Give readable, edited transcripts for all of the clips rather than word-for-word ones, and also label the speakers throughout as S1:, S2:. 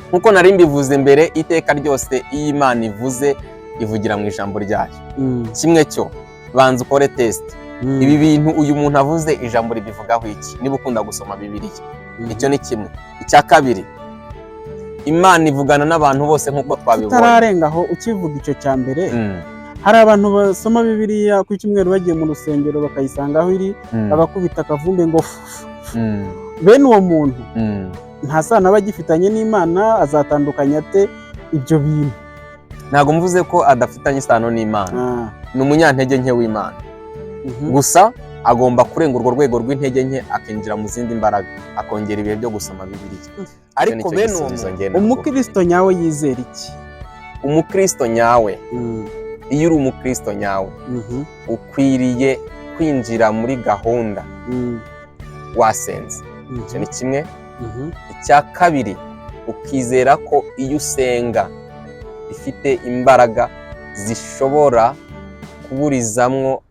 S1: Nkuko nari mbivuze mbere, iteka ryose iyo Imana ivuze, ivugira mu ijambo ryayo. Kimwe cyo banza ukore test. Ibi bintu uyu muntu avuze, ijambo ribivugaho iki, niba ukunda gusoma Bibiliya? Icyo ni kimwe. Icya kabiri, Imana ivugana n'abantu bose nk'uko twabibonye.
S2: Tutararenga aho, ukivuga icyo cya mbere, hari abantu basoma Bibiliya ku cyumweru, bagiye mu rusengero bakayisanga aho iri, bagakubita akavumbi ngo fu. Bene uwo muntu nta sano aba agifitanye n'Imana. Azatandukanya ate ibyo bintu?
S1: Ntabwo mvuze ko adafitanye isano n'Imana. Ni umunyantege nke w'Imana. Gusa agomba kurenga urwo rwego rw'intege nke, akinjira mu zindi mbaraga, akongera ibihe byo gusoma Bibiliya. Ariko
S2: Nicyo
S1: bene uwo
S2: gisubizo
S1: muntu
S2: njye navuga. Umukristo nyawe yizera iki?
S1: Umukristo nyawe, iyo uri umukristo nyawe, ukwiriye kwinjira muri gahunda wasenze. Icyo ni kimwe. Icya kabiri, ukizera ko iyo usenga ifite imbaraga zishobora kuburizamwo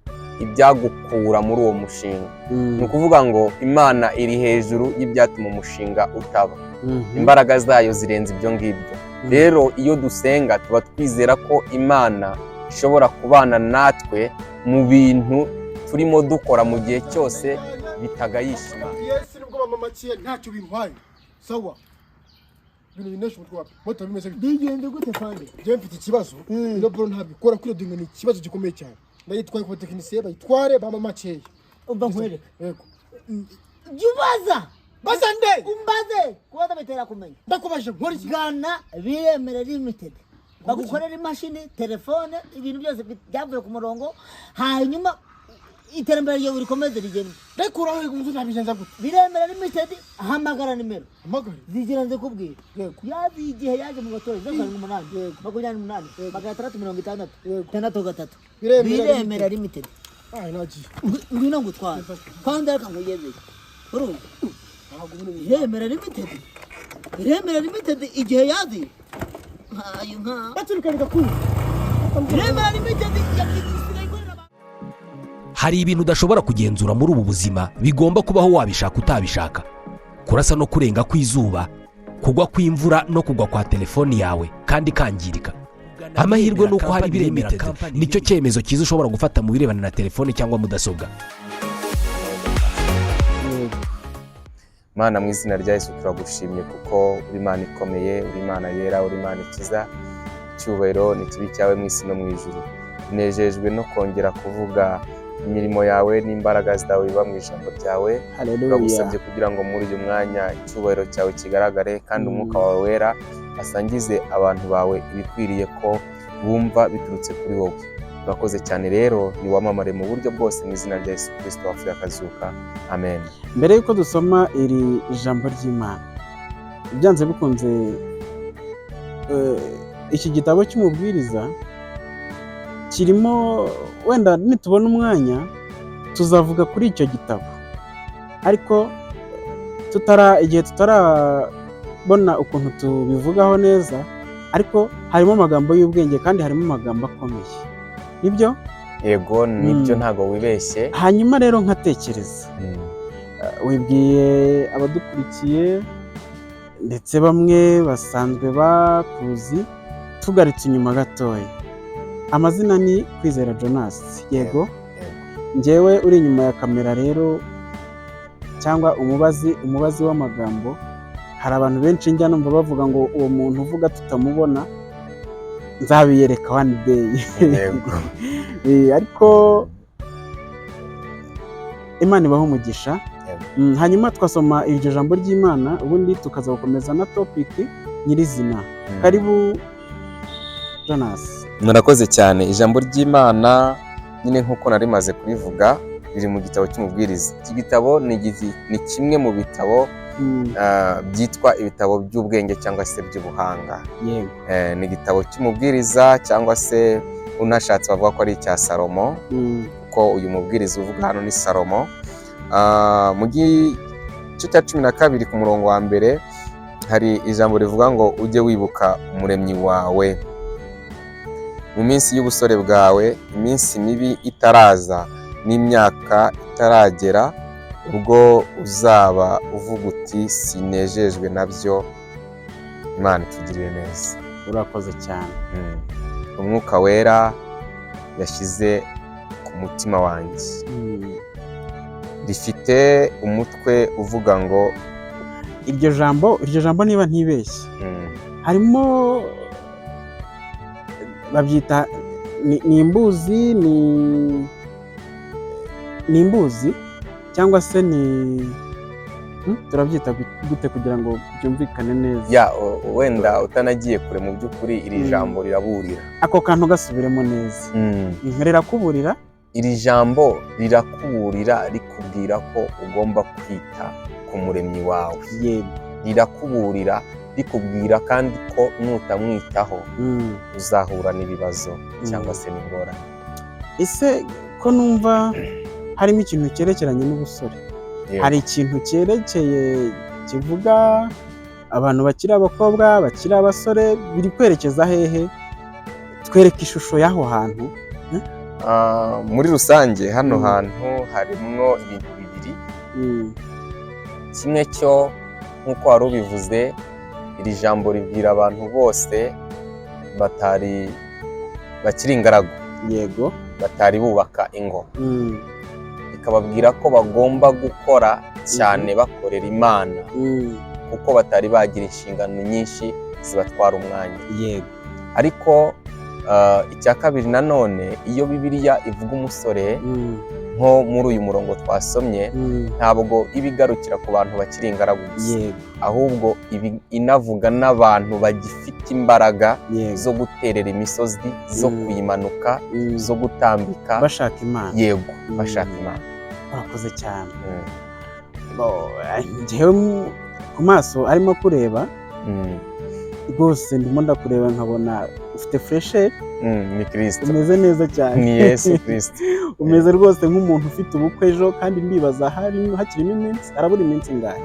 S1: ibyagukura muri uwo mushinga. Ni ukuvuga ngo Imana iri hejuru y'ibyatuma umushinga utaba. Imbaraga zayo zirenze ibyo ngibyo. Rero iyo dusenga, tuba twizera ko Imana ishobora kubana natwe mu bintu turimo dukora, mu gihe cyose bitagayisha Imana.
S3: Yes, nubwo bampa makeya ntacyo bintwaye. Sawa, ibintu binesha umutwe wawe, moto bimeze bite?
S4: Bigende gute kandi?
S3: Njyewe mfite ikibazo. Ino bro ntabwo ikora kuri dingo, ni ikibazo gikomeye cyane. Ndayitwaye ku batekinisiye bayitware, bampa makeya.
S4: Umva nkwereke.
S3: Yego.
S4: Jya ubaza.
S3: Baza nde?
S4: Umbaze, kubaza bitera kumenya.
S3: Ndakubajije, nkora iki?
S4: Gana Biremere Limited, bagukorera imashini, telefone, ibintu byose byavuye ku murongo, hanyuma iterambere ryawe rikomeze rigende.
S3: Ndayikuraho inzu, nabigenza gute?
S4: Biremere Limited, hamagara nimero
S3: Hamagare.
S4: zigira nzikubwira.
S3: Yego.
S4: Yazi igihe yaje mu baturage: 078 28 660 63.
S3: Biremera.
S4: Biremera Limited.
S3: Ah, nagiye.
S4: Ngwino ngutware kandi, reka nkugezeye, urumva? Biremera Limited, Biremera Limited, igihe yazi nkayo nka
S3: Baturuka bigakunda.
S4: Biremera Limited isigaye ikorera abantu.
S5: Hari ibintu udashobora kugenzura muri ubu buzima, bigomba kubaho wabishaka utabishaka: kurasa no kurenga kw'izuba, kugwa kw'imvura no kugwa kwa telefoni yawe kandi ikangirika. Amahirwe ni uko hari Limited. Nicyo cyemezo cyiza ushobora gufata mu birebana na telefoni cyangwa mudasobwa.
S1: Mana, mu izina rya Yesu turagushimye kuko uri Imana ikomeye, uri Imana yera, uri Imana ikiza. Icyubahiro ni kibi cyawe mu isi no mu ijuru. Tunejejwe no kongera kuvuga imirimo yawe n'imbaraga zawe biba mu ijambo ryawe.
S2: Haleluya.
S1: Turagusabye kugira ngo muri uyu mwanya icyubahiro cyawe kigaragare, kandi umwuka wawe wera asangize abantu bawe ibikwiriye ko bumva biturutse kuri wowe. Urakoze cyane rero, niwamamare mu buryo bwose, mu izina rya Yesu Kirisito wapfuye akazuka, amen.
S2: Mbere y'uko dusoma iri jambo ry'Imana, byanze bikunze iki gitabo cy'Umubwiriza kirimo, wenda nitubona umwanya tuzavuga kuri icyo gitabo, ariko tutara igihe tutarabona ukuntu tubivugaho neza, ariko harimo amagambo y'ubwenge kandi harimo amagambo akomeye, nibyo?
S1: Yego, nibyo. Ntabwo wibeshye.
S2: Hanyuma rero nkatekereza, wibwiye abadukurikiye, ndetse bamwe basanzwe bakuzi, tugarutse inyuma gatoya, amazina ni Kwizera Jonas, yego?
S1: Yego.
S2: Njyewe uri inyuma ya kamera rero, cyangwa umubazi, umubazi w'amagambo, hari abantu benshi njya numva bavuga ngo uwo muntu uvuga tutamubona, nzabiyereka one day. Ariko Imana ibaho umugisha.
S1: Yego.
S2: Hanyuma twasoma iryo jambo ry'Imana, ubundi tukaza gukomeza na topic nyirizina. Karibu Jonas.
S1: Murakoze cyane. Ijambo ry'Imana nyine, nk'uko nari maze kurivuga, riri mu gitabo cy'Umubwiriza. Iki gitabo ni kimwe mu bitabo byitwa ibitabo by'ubwenge cyangwa se by'ubuhanga. Ni igitabo cy'Umubwiriza, cyangwa se unashatse bavuga ko ari icya Salomo, kuko uyu mubwiriza uvuga hano ni Salomo. Mu gice cya 12 ku murongo wa mbere hari ijambo rivuga ngo: "Ujye wibuka Umuremyi wawe mu minsi y'ubusore bwawe, iminsi mibi itaraza n'imyaka itaragera ubwo uzaba uvuga uti: 'Sinejejwe nabyo Imana itugirire neza.
S2: Urakoze cyane.
S1: Umwuka Wera yashyize ku mutima wanjye rifite umutwe uvuga ngo
S2: Iryo jambo niba ntibeshye, harimo babyita ni imbuzi, ni imbuzi cyangwa se ni turabyita gute kugira ngo byumvikane neza?
S1: Ya, wenda utanagiye kure, mu by'ukuri iri jambo riraburira.
S2: Ako kantu gasubiremo neza. Rirakuburira.
S1: Iri jambo rirakuburira, rikubwira ko ugomba kwita ku Muremyi wawe. Rirakuburira rikubwira kandi ko nutamwitaho uzahura n'ibibazo cyangwa se n'ingorane.
S2: Ese ko numva harimo ikintu cyerekeranye n'ubusore, hari ikintu cyerekeye kivuga abantu bakiri abakobwa, bakiri abasore, biri kwerekeza hehe? Twereke ishusho y'aho hantu.
S1: Ah, muri rusange hano hantu harimwo ibintu bibiri. Kimwe cyo, nk'uko wari ubivuze, iri jambo ribwira abantu bose batari bakiri ingaragu, batari bubaka ingo, rikababwira ko bagomba gukora cyane bakorera Imana, kuko batari bagira inshingano nyinshi zibatwara umwanya. Ariko icya kabiri nanone, iyo Bibiliya ivuga umusore, nko muri uyu murongo twasomye, ntabwo iba igarukira ku bantu bakiri ingaragu gusa, ahubwo iba inavuga n'abantu bagifite imbaraga zo guterera imisozi, zo kuyimanuka, zo gutambika.
S2: Bashaka Imana.
S1: Yego, bashaka Imana.
S2: Urakoze cyane. Bo, njyewe ku maso arimo kureba, rwose ndimo ndakureba nkabona ufite fraîcheur.
S1: Ni Kirisito.
S2: Umeze neza cyane.
S1: Ni Yesu Kirisito.
S2: Umeze rwose nk'umuntu ufite ubukwe ejo, kandi ndibaza hari hakirimo iminsi, harabura iminsi ingahe?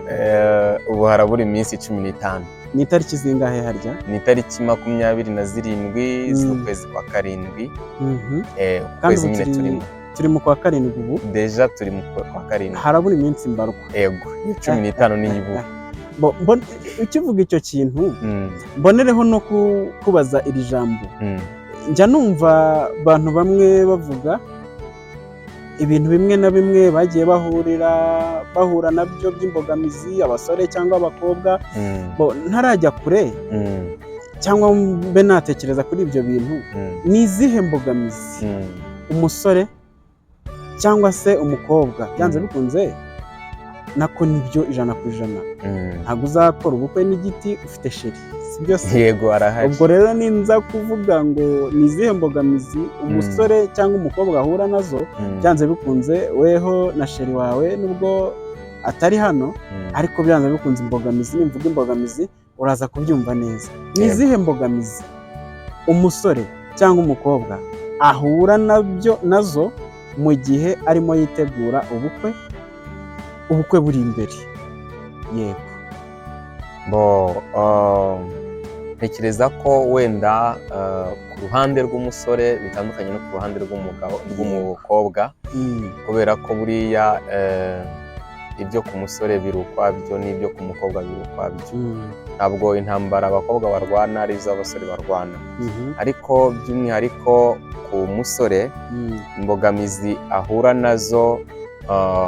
S1: Ubu harabura iminsi 15.
S2: Ni itariki zingahe harya?
S1: Ni itariki 27 z'ukwezi kwa karindwi.
S2: Kandi
S1: ukwezi
S2: ubu
S1: nyine turimo.
S2: Turi mu kwa karindwi ubu.
S1: Déjà turi mu kwa karindwi.
S2: Harabura iminsi mbarwa.
S1: Ego, iyo 15 niyo ibura.
S2: Ukivuga icyo kintu, mbonereho no kubaza iri jambo. Njya numva abantu bamwe bavuga ibintu bimwe na bimwe bagiye bahura nabyo by'imbogamizi, abasore cyangwa abakobwa. Bo, ntarajya kure cyangwa mbe natekereza kuri ibyo bintu, ni izihe mbogamizi umusore cyangwa se umukobwa, byanze bikunze nako nibyo 100%, ntabwo uzakora ubukwe n'igiti ufite chéri, si byo se?
S1: Yego, arahari.
S2: Ubwo rero ninza kuvuga ngo ni izihe mbogamizi umusore cyangwa umukobwa ahura nazo, byanze bikunze weho na chéri wawe, nubwo atari hano, ariko byanze bikunze imbogamizi, nimvuga imbogamizi uraza kubyumva neza. Ni izihe mbogamizi umusore cyangwa umukobwa ahura nabyo nazo mu gihe arimo yitegura ubukwe, ubukwe buri imbere? Yego.
S1: Bo, ntekereza ko wenda ku ruhande rw'umusore bitandukanye no ku ruhande rw'umugabo, rw'umukobwa, kubera ko buriya ibyo ku musore biri ukwabyo n'ibyo ku mukobwa biri ukwabyo. Ntabwo intambara abakobwa barwana ari izo abasore barwana. Ariko by'umwihariko ku musore, imbogamizi ahura nazo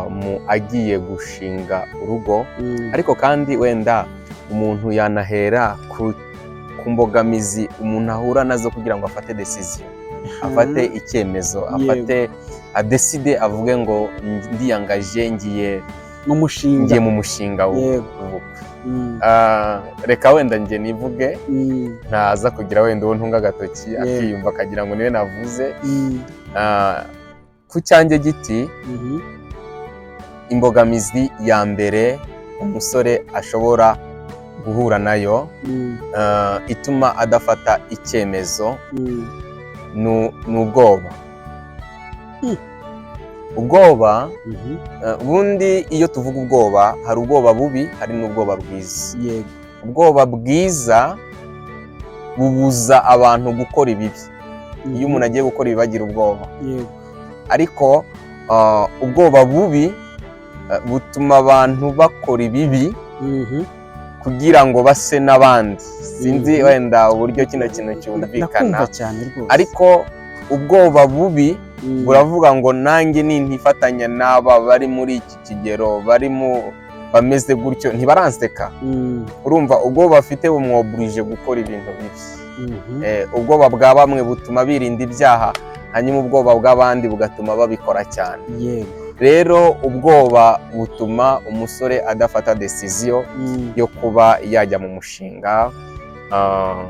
S1: mu agiye gushinga urugo, ariko kandi wenda umuntu yanahera ku mbogamizi umuntu ahura nazo kugira ngo afate décision, afate icyemezo, afate adécide, avuge ngo ndiyangaje, ngiye
S2: Mu mushinga.
S1: ngiye mu mushinga w'ubukwe. Ah, reka wenda njye nivuge, ntaza kugira wenda uwo ntunga agatoki akiyumva akagira ngo niwe navuze. Ah, ku cyanjye giti, imbogamizi ya mbere umusore ashobora guhura nayo ituma adafata icyemezo ni ubwoba. Ubwoba, ubundi iyo tuvuga ubwoba, hari ubwoba bubi, hari n'ubwoba bwiza. Ubwoba bwiza bubuza abantu gukora ibibi. Iyo umuntu agiye gukora ibibi agira ubwoba. Ariko ubwoba bubi butuma abantu bakora ibibi. Kugira ngo base n'abandi. Sinzi wenda uburyo kino kintu cyumvikana.
S2: Ndakumva cyane rwose.
S1: Ariko ubwoba bubi buravuga ngo nanjye nintifatanya n'aba bari muri iki kigero, barimo bameze gutyo, ntibaranseka. Urumva ubwoba bafite bumwoburije gukora ibintu bibi. Ubwoba bwa bamwe butuma birinda ibyaha, hanyuma ubwoba bw'abandi bugatuma babikora cyane. Rero ubwoba butuma umusore adafata décision yo kuba yajya mu mushinga.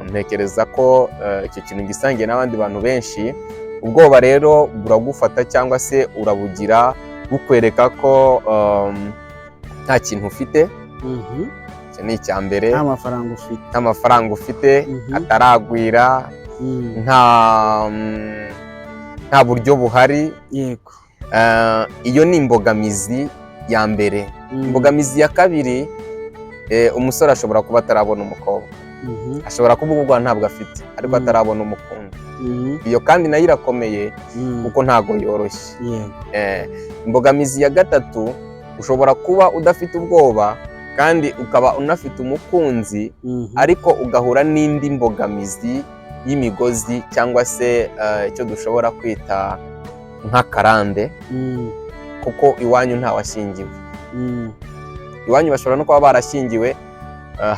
S1: Ntekereza ko icyo kintu gisangiye n'abandi bantu benshi. Ubwoba rero buragufata cyangwa se urabugira, bukwereka ko nta kintu ufite. Icyo ni icya mbere.
S2: Nta mafaranga ufite.
S1: Nta mafaranga ufite, ataragwira, nta buryo buhari. Iyo ni imbogamizi ya mbere. Imbogamizi ya kabiri, umusore ashobora kuba atarabona umukobwa. Ashobora kuba ubwo ntabwo afite, ariko atarabona umukunda. Iyo kandi nayo irakomeye, kuko ntabwo yoroshye. Imbogamizi ya gatatu, ushobora kuba udafite ubwoba kandi ukaba unafite umukunzi, ariko ugahura n'indi mbogamizi y'imigozi cyangwa se icyo dushobora kwita nk'akarande, kuko iwanyu ntawashyingiwe. Iwanyu bashobora no kuba barashyingiwe,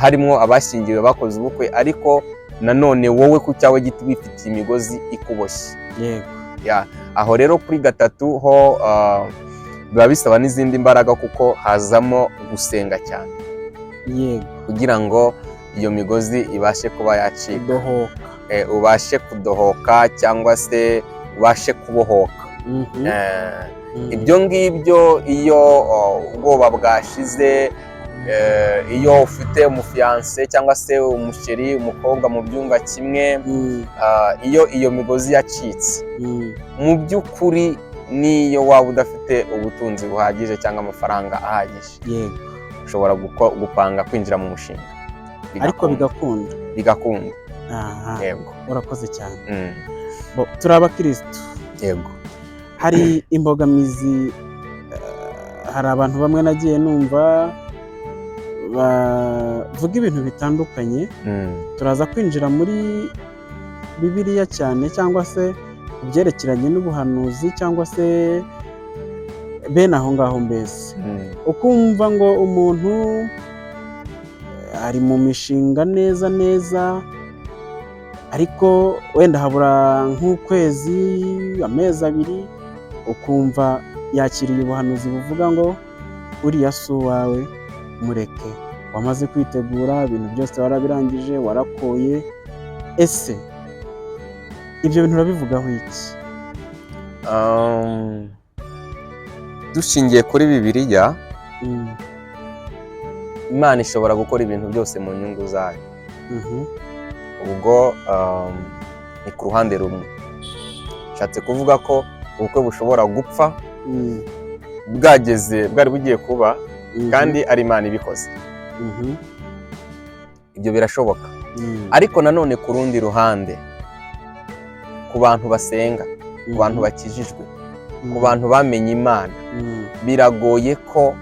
S1: harimo abashyingiwe bakoze ubukwe, ariko nanone wowe ku cyawe giti wifitiye imigozi ikuboshye. Ya, aho rero kuri gatatu ho biba bisaba n'izindi mbaraga, kuko hazamo gusenga cyane kugira ngo iyo migozi ibashe kuba yacika.
S2: Kudohoka.
S1: Ubashe kudohoka cyangwa se ubashe kubohoka. Ibyo ngibyo iyo ubwoba bwashize, iyo ufite umufiancé cyangwa se umuchéri, umukobwa mu byumba kimwe, iyo iyo migozi yacitse, mu by'ukuri n'iyo waba udafite ubutunzi buhagije cyangwa amafaranga ahagije, ushobora gupanga kwinjira mu mushinga.
S2: Ariko
S1: Bigakunda.
S2: bigakunda.
S1: Bigakunda.
S2: Aha.
S1: Yego.
S2: Urakoze cyane. Bo, turi abakirisitu.
S1: Yego.
S2: Hari imbogamizi, hari abantu bamwe nagiye numva bavuga ibintu bitandukanye. Turaza kwinjira muri Bibiliya cyane cyangwa se ku byerekeranye n'ubuhanuzi cyangwa se bene aho ngaho mbese. Ukumva ngo umuntu ari mu mishinga neza neza, ariko wenda habura nk'ukwezi, amezi 2, ukumva yakiriye ubuhanuzi buvuga ngo uriya si uwawe, mureke, wamaze kwitegura, ibintu byose warabirangije, warakoye. Ese ibyo bintu urabivugaho iki?
S1: Dushingiye kuri Bibiliya, Imana ishobora gukora ibintu byose mu nyungu zayo. Ubwo ni ku ruhande rumwe nshatse kuvuga ko ubukwe bushobora gupfa bwageze, bwari bugiye kuba, kandi ari Imana ibikoze. Ibyo birashoboka. Ariko nanone ku rundi ruhande, ku bantu basenga, ku bantu bakijijwe, ku bantu bamenye Imana, biragoye ko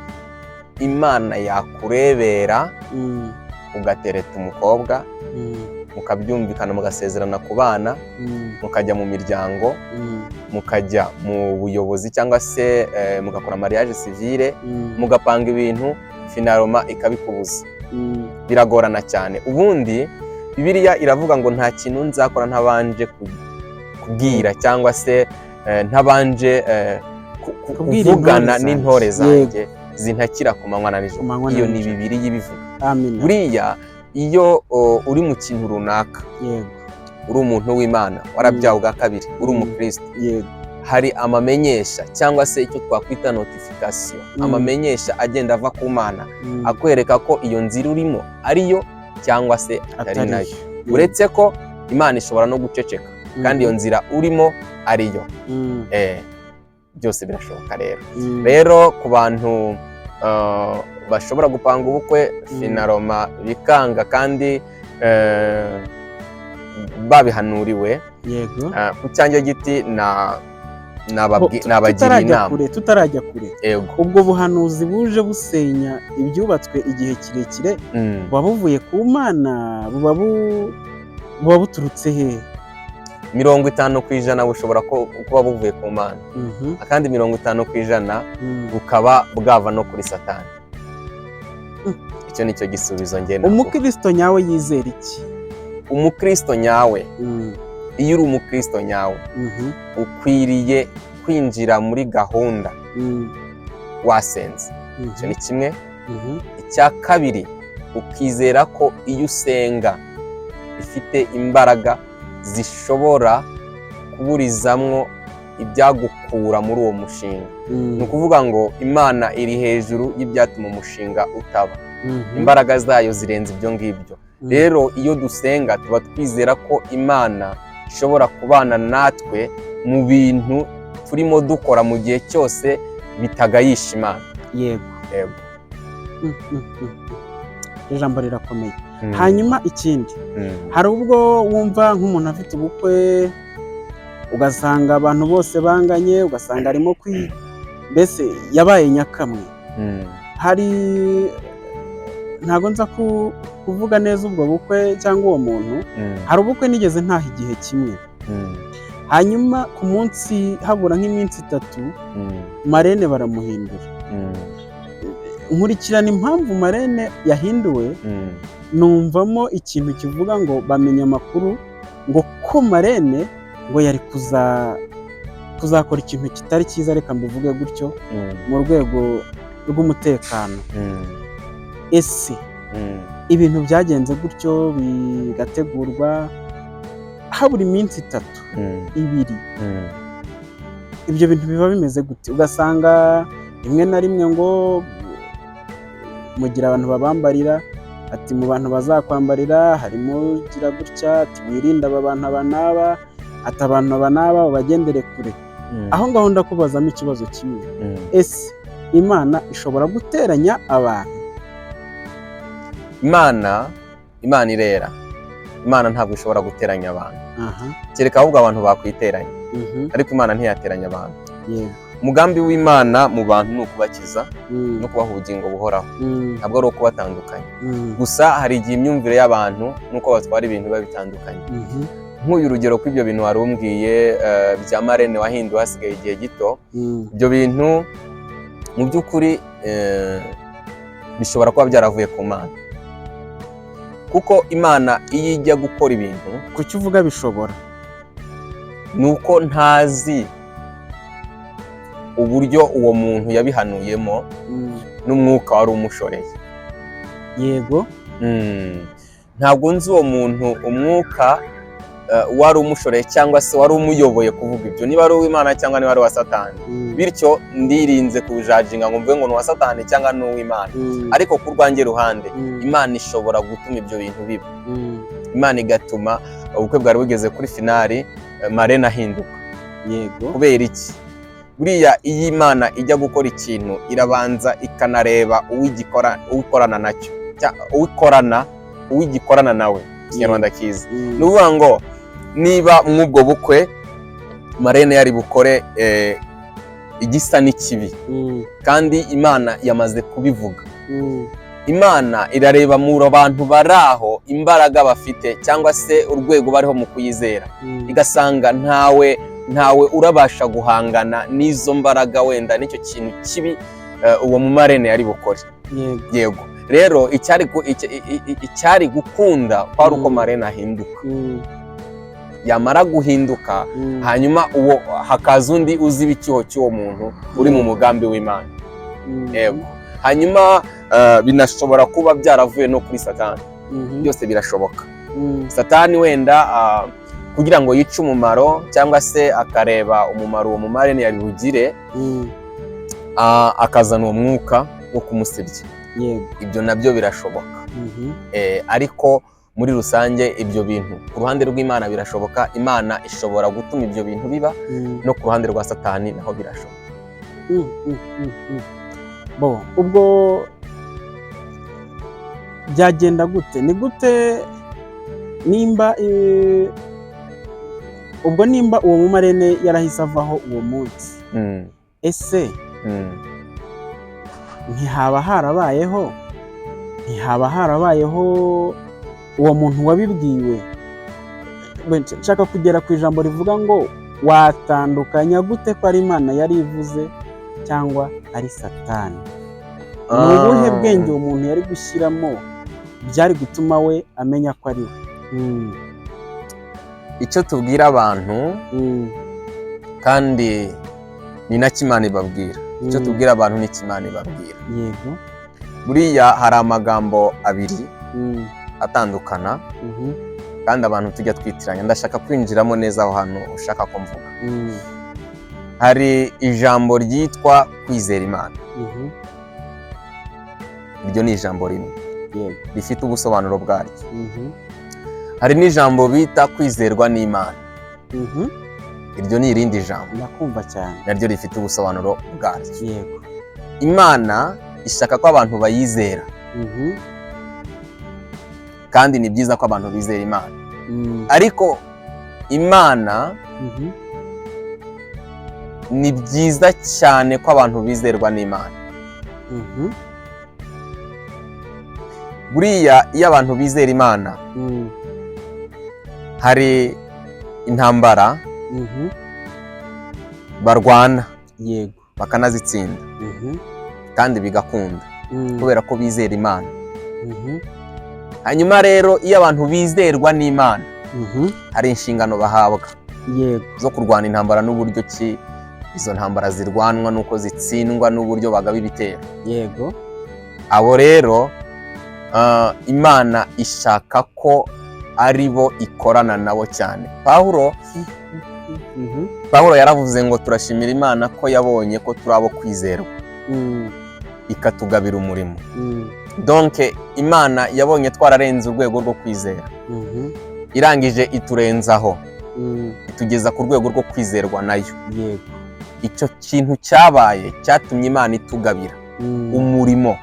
S1: Imana yakurebera ugatereta umukobwa, mukabyumvikana, mugasezerana ku bana, mukajya mu miryango, mukajya mu buyobozi cyangwa se mugakora mariage civile, mugapanga ibintu, finalement ikabikubuza. Biragorana cyane. Ubundi Bibiliya iravuga ngo nta kintu nzakora ntabanje kubwira cyangwa se ntabanje
S2: Kubwira
S1: kuvugana
S2: intore
S1: n'intore
S2: zanjye.
S1: zanjye zintakira ku manywa na nijoro.
S2: Ku manywa na
S1: Iyo ni
S2: nijoro.
S1: Bibiliya ibivuga.
S2: Amina.
S1: Buriya iyo uri mu kintu runaka, uri umuntu w'Imana, warabyawe ubwa kabiri, uri umukristo, hari amamenyesha cyangwa se icyo twakwita notification, amamenyesha agenda ava ku Mana, akwereka ko iyo nzira urimo ariyo cyangwa se atari
S2: Atari
S1: nayo.
S2: yo.
S1: Uretse ko Imana ishobora no guceceka kandi iyo nzira urimo ariyo. Byose birashoboka rero. Rero ku bantu bashobora gupanga ubukwe, finalement bikanga kandi babihanuriwe, ku cyanjye giti na Nabagira
S2: Tutarajya
S1: inama.
S2: kure, tutarajya kure,
S1: Yego.
S2: ubwo buhanuzi buje busenya ibyubatswe igihe kirekire, buba buvuye ku Mana, buba buturutse hehe?
S1: 50% bushobora kuba buvuye ku Mana, akandi 50% bukaba bwava no kuri Satani. Icyo ni cyo gisubizo njye naguha.
S2: Umukristo nyawe yizera iki?
S1: Umukristo nyawe, iyo uri umukristo nyawe, ukwiriye kwinjira muri gahunda wasenze. Icyo ni kimwe. Icya kabiri, ukizera ko iyo usenga ifite imbaraga zishobora kuburizamwo ibyagukura muri uwo mushinga. Ni ukuvuga ngo Imana iri hejuru y'ibyatuma umushinga utaba. Imbaraga zayo zirenze ibyo ngibyo. Rero iyo dusenga, tuba twizera ko Imana ishobora kubana natwe mu bintu turimo dukora, mu gihe cyose bitagayisha Imana. Yego.
S2: Ijambo rirakomeye. Hanyuma ikindi, hari ubwo wumva nk'umuntu afite ubukwe, ugasanga abantu bose banganye, ugasanga arimo kwi mbese yabaye nyakamwe. Hari, ntabwo nza kuvuga neza ubwo bukwe cyangwa uwo muntu. Hari ubukwe nigeze ntaha igihe kimwe, hanyuma ku munsi habura nk'iminsi 3, marraine baramuhindura. Nkurikirana impamvu marraine yahinduwe, numvamo ikintu kivuga ngo bamenya amakuru ngo ko marraine ngo yari kuzakora ikintu kitari cyiza, reka mbivuge gutyo, mu rwego rw'umutekano. Ese ibintu byagenze gutyo, bigategurwa habura iminsi 3, 2, ibyo bintu biba bimeze gute? Ugasanga rimwe na rimwe ngo mugira abantu babambarira, ati mu bantu bazakwambarira harimo ugira gutya, ati wirinde aba bantu aba n'aba, ati abantu aba n'aba babagendere kure. Aho ngaho ndakubazamo ikibazo kimwe: ese Imana ishobora guteranya abantu?
S1: Imana irera. Imana ntabwo ishobora guteranya abantu, kereka ahubwo abantu bakwiteranya, ariko Imana ntiyateranya abantu. Umugambi w'Imana mu bantu ni ukubakiza no kubaha ubugingo buhoraho, ntabwo ari ukubatandukanya. Gusa hari igihe imyumvire y'abantu n'uko batwara ibintu biba bitandukanye. Nk'uyu rugero kw'ibyo bintu wari umbwiye bya marraine wahinduwe hasigaye igihe gito, ibyo bintu mu by'ukuri bishobora kuba byaravuye ku Mana, kuko Imana iyo ijya gukora ibintu
S2: Kuki uvuga bishobora?
S1: Ni uko ntazi uburyo uwo muntu yabihanuyemo n'umwuka wari umushoreye. Ntabwo nzi uwo muntu, umwuka wari umushoreye cyangwa se wari umuyoboye kuvuga ibyo, niba ari uw'Imana cyangwa niba ari uwa Satani. Bityo ndirinze kuwujudginga ngo mvuge ngo ni uwa Satani cyangwa ni uw'Imana. Ariko ku rwanjye ruhande, Imana ishobora gutuma ibyo bintu biba. Imana igatuma ubukwe bwari bugeze kuri finale, marraine ahinduka. Kubera iki? Buriya iyo Imana ijya gukora ikintu, irabanza ikanareba uwigikora, uwikorana nacyo, uwigikorana nawe, Ikinyarwanda kiza. Ni ukuvuga ngo niba mw'ubwo bukwe marraine yari bukore igisa n'ikibi, kandi Imana yamaze kubivuga, Imana irareba mu bantu bari aho imbaraga bafite cyangwa se urwego bariho mu kuyizera, igasanga ntawe urabasha guhangana n'izo mbaraga, wenda n'icyo kintu kibi uwo mumarraine yari bukore. Yego, rero icyari gukunda kwari uko marraine ahinduka. Yamara guhinduka, hanyuma uwo hakaza undi uziba icyuho cy'uwo muntu uri mu mugambi w'Imana. Yego. Hanyuma binashobora kuba byaravuye no kuri Satani. Byose birashoboka. Satani wenda kugira ngo yice umumaro cyangwa se akareba umumaro uwo mumarraine yari bugire, akazana uwo mwuka wo kumusebya. Ibyo nabyo birashoboka. Ariko muri rusange ibyo bintu ku ruhande rw'Imana birashoboka, Imana ishobora gutuma ibyo bintu biba, no ku ruhande rwa Satani naho birashoboka.
S2: Bo ubwo byagenda gute? Ni gute nimba Ubwo nimba uwo mumarene yarahise avaho uwo munsi, ese ntihaba harabayeho uwo muntu wabibwiwe? Nshaka kugera ku ijambo rivuga ngo watandukanya gute ko ari Imana yari ivuze cyangwa ari Satani? Ni ubuhe bwenge uwo muntu yari gushyiramo byari gutuma we amenya ko ari we?
S1: Icyo tubwira abantu, kandi ni nacyo Imana ibabwira, icyo tubwira abantu ni Imana ibabwira. Buriya hari amagambo abiri atandukana kandi abantu tujya twitiranya. Ndashaka kwinjiramo neza aho hantu ushaka ko mvuga. Hari ijambo ryitwa kwizera Imana. Iryo ni ijambo rimwe rifite ubusobanuro bwaryo. Hari n'ijambo bita kwizerwa n'Imana. Iryo ni irindi jambo,
S2: Ndakumva cyane.
S1: naryo rifite ubusobanuro bwaryo. Imana ishaka ko abantu bayizera, kandi ni byiza ko abantu bizera Imana, ariko Imana, ni byiza cyane ko abantu bizerwa n'Imana. Buriya iyo abantu bizera Imana, hari intambara barwana bakanazitsinda, kandi bigakunda kubera ko bizera Imana. Hanyuma rero iyo abantu bizerwa n'Imana, hari inshingano bahabwa zo kurwana intambara, n'uburyo ki izo ntambara zirwanwa, n'uko zitsindwa, n'uburyo bagaba ibitero. Abo rero, Imana ishaka ko ari bo ikorana nabo cyane. Pawulo yaravuze ngo turashimira Imana ko yabonye ko turi abo kwizerwa, ikatugabira umurimo. Donc Imana yabonye twararenze urwego rwo kwizera, irangije iturenzaho, itugeza ku rwego rwo kwizerwa nayo. Icyo kintu cyabaye cyatumye Imana itugabira umurimo.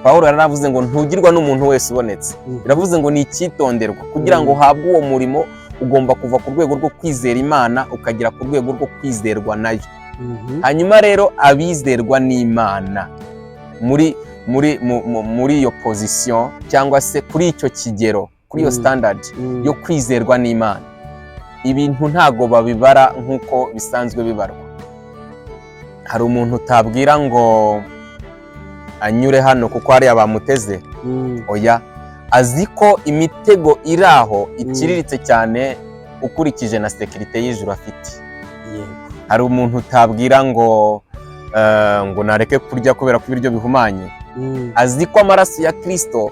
S1: Pawulo yaravuze ngo ntugirwa n'umuntu wese ubonetse. Biravuze ngo ni icyitonderwa. Kugira ngo uhabwe uwo murimo, ugomba kuva ku rwego rwo kwizera Imana ukagera ku rwego rwo kwizerwa nayo. Hanyuma rero abizerwa n'Imana muri iyo position, cyangwa se kuri icyo kigero, kuri iyo standard yo kwizerwa n'Imana, ibintu ntago babibara nk'uko bisanzwe bibarwa. Hari umuntu utabwira ngo anyure hano kuko hariya bamuteze. Oya, azi ko imitego iri aho iciriritse cyane ukurikije na sécurité y'ijuru afite. Hari umuntu utabwira ngo nareke kurya kubera ko ibiryo bihumanye. Azi ko amaraso ya Kirisito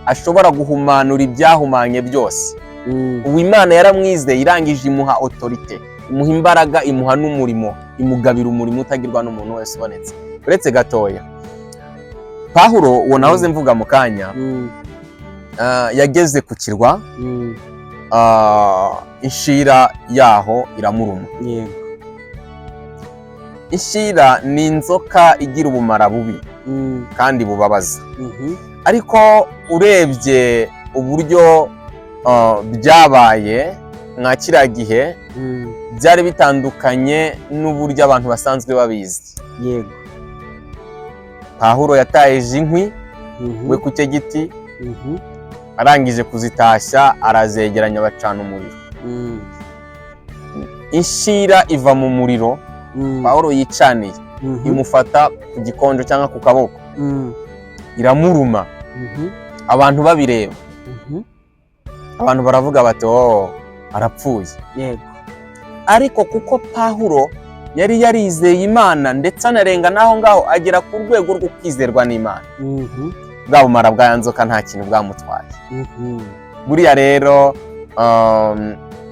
S1: ashobora guhumanura ibyahumanye byose. Ubu Imana yaramwizeye, irangije imuha autorité, imuha imbaraga, imuha n'umurimo, imugabira umurimo utagirwa n'umuntu wese ubonetse. Uretse gatoya, Pawulo uwo nahoze mvuga mu kanya, yageze ku kirwa, inshira yaho iramuruma. Inshira ni inzoka igira ubumara bubi kandi bubabaza, ariko urebye uburyo byabaye mwa kiriya gihe, byari bitandukanye n'uburyo abantu basanzwe babizi. Pawulo yatayeje inkwi we ku cye giti, arangije kuzitashya arazegeranya, bacana umuriro. Inshira iva mu muriro Pawulo yicaniye, imufata ku gikonjo cyangwa ku kaboko, iramuruma, abantu babireba. Abantu baravuga bati: "Oh, arapfuye." Ariko kuko Pawulo yari yarizeye Imana, ndetse anarenga n'aho ngaho agera ku rwego rwo kwizerwa n'Imana, bwa bumara bwa ya nzoka nta kintu bwamutwaye. Buriya rero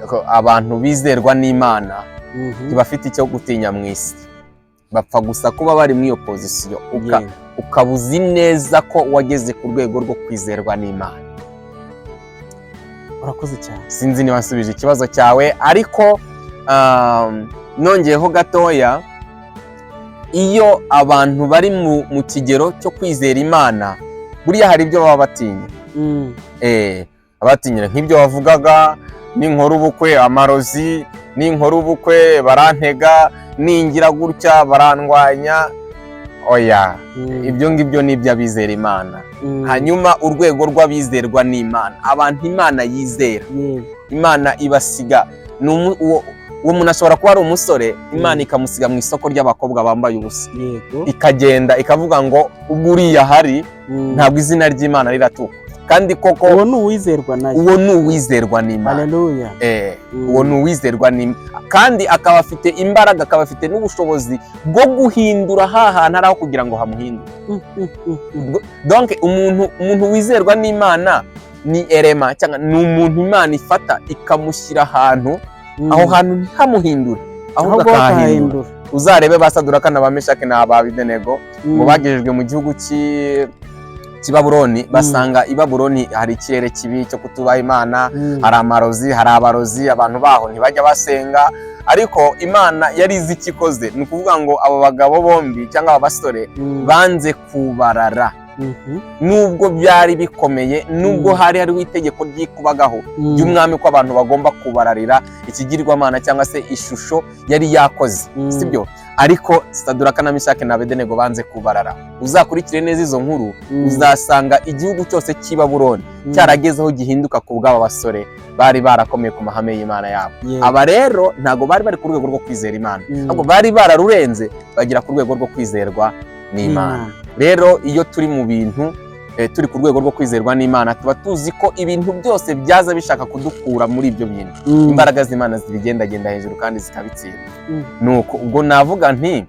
S1: ko abantu bizerwa n'Imana ntibafite icyo gutinya mu isi, bapfa gusa kuba bari muri iyo position, ukaba uzi neza ko wageze ku rwego rwo kwizerwa n'Imana.
S2: Urakoze cyane.
S1: Sinzi niba nsubije ikibazo cyawe, ariko nongeyeho gatoya, iyo abantu bari mu kigero cyo kwizera Imana, buriya hari ibyo baba batinya. Abatinyira nk'ibyo wavugaga, ninkora ubukwe, amarozi. Ninkora ubukwe barantega, ningira gutya barandwanya. Oya, ibyo ngibyo ni iby'abizera Imana. Hanyuma urwego rw'abizerwa n'Imana, abantu Imana yizera, Imana ibasiga. Ni uwo muntu ashobora kuba ari umusore, Imana ikamusiga mu isoko ry'abakobwa bambaye ubusa, ikagenda ikavuga ngo ubwo uriya ahari, ntabwo izina ry'Imana riratukwa. Kandi koko
S2: Uwo ni uwizerwa nayo.
S1: Uwo ni uwizerwa n'Imana.
S2: Haleluya.
S1: Uwo ni uwizerwa n'Imana, kandi akaba afite imbaraga, akaba afite n'ubushobozi bwo guhindura ha hantu ari aho kugira ngo hamuhindure. Donc umuntu wizerwa n'Imana ni erema, cyangwa ni umuntu Imana ifata ikamushyira ahantu, aho hantu ntihamuhindure, ahubwo
S2: ahubwo
S1: akahahindura.
S2: Akahahindura.
S1: Uzarebe ba Saduraka na ba Meshaki na ba Abedenego, ngo bagejejwe mu gihugu cy'i Babuloni, basanga i Babuloni hari ikirere kibi cyo kutubaha Imana, hari amarozi, hari abarozi, abantu baho ntibajya basenga. Ariko Imana yari izi icyo ikoze. Ni ukuvuga ngo abo bagabo bombi cyangwa aba basore banze kubarara, nubwo byari bikomeye, nubwo hari hariho itegeko ryikubagaho ry'umwami ko abantu bagomba kubararira ikigirwamana cyangwa se ishusho yari yakoze, sibyo? Ariko Saduraka na Meshaki na Abedenego banze kubarara. Uzakurikire neza izo nkuru, uzasanga igihugu cyose cy'i Babuloni cyarageze aho gihinduka ku bw'aba basore bari barakomeye ku mahame y'Imana yabo. Aba rero ntabwo bari bari ku rwego rwo kwizera Imana, ahubwo bari bararurenze bagera ku rwego rwo kwizerwa n'Imana. Rero iyo turi mu bintu, turi ku rwego rwo kwizerwa n'Imana, tuba tuzi ko ibintu byose byaza bishaka kudukura muri ibyo bintu, imbaraga z'Imana zibigendagenda hejuru kandi zikabitsinda. Nuko ubwo navuga nti